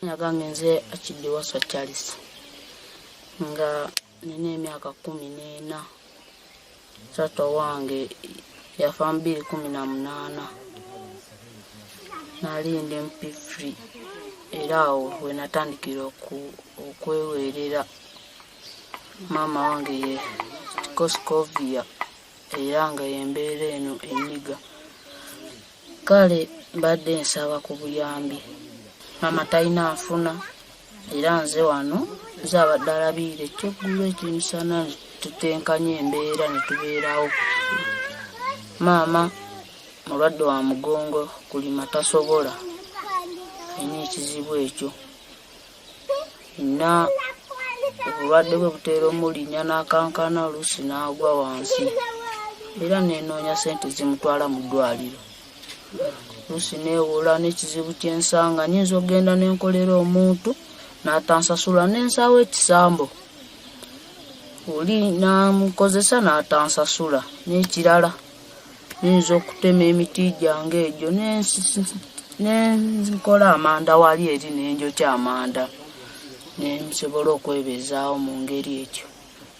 Amannya gange nze Akidde Wasswa Charles, nga nina emyaka 14. Taata wange yafa mu 2018. Nali ndi mu P3, era awo we natandikira okweweerera. Maama wange ye Koscovia, era nga y'embeera eno enyiga. Kale mbadde nsaba ku buyambi. Maama talina nfuna, era nze wano nze abadde alabirira ekyeggulo, ekimisana, tutenkanya embeera ne tubeerawo. Maama mulwadde wa mugongo, kulima tasobola, alina ekizibu ekyo. Nina obulwadde bwe buteera omulinnya n'akankana, oluusi n'agwa wansi, era nenoonya sente zimutwala mu ddwaliro, oluusi neewola. N'ekizibu kyensanga, nyinza okugenda nenkolera omuntu n'atansasula, nensawo ekisambo oli namukozesa n'atansasula. N'ekirala, nyinza okutema emiti gyange egyo nenkola amanda wali eri, nenjokya amanda nensobola okwebezaawo mu ngeri ekyo.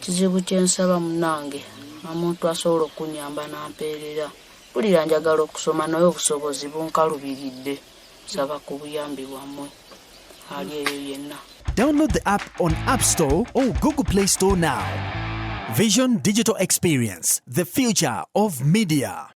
Kizibu kyensaba munange omuntu asobola okunyamba nampeerera. Mpulira njagala okusoma, naye obusobozi bunkalubiridde. Nsaba ku buyambi bwammwe ali eyo yenna. Download the app on App Store or Google Play Store now. Vision Digital Experience, the future of media.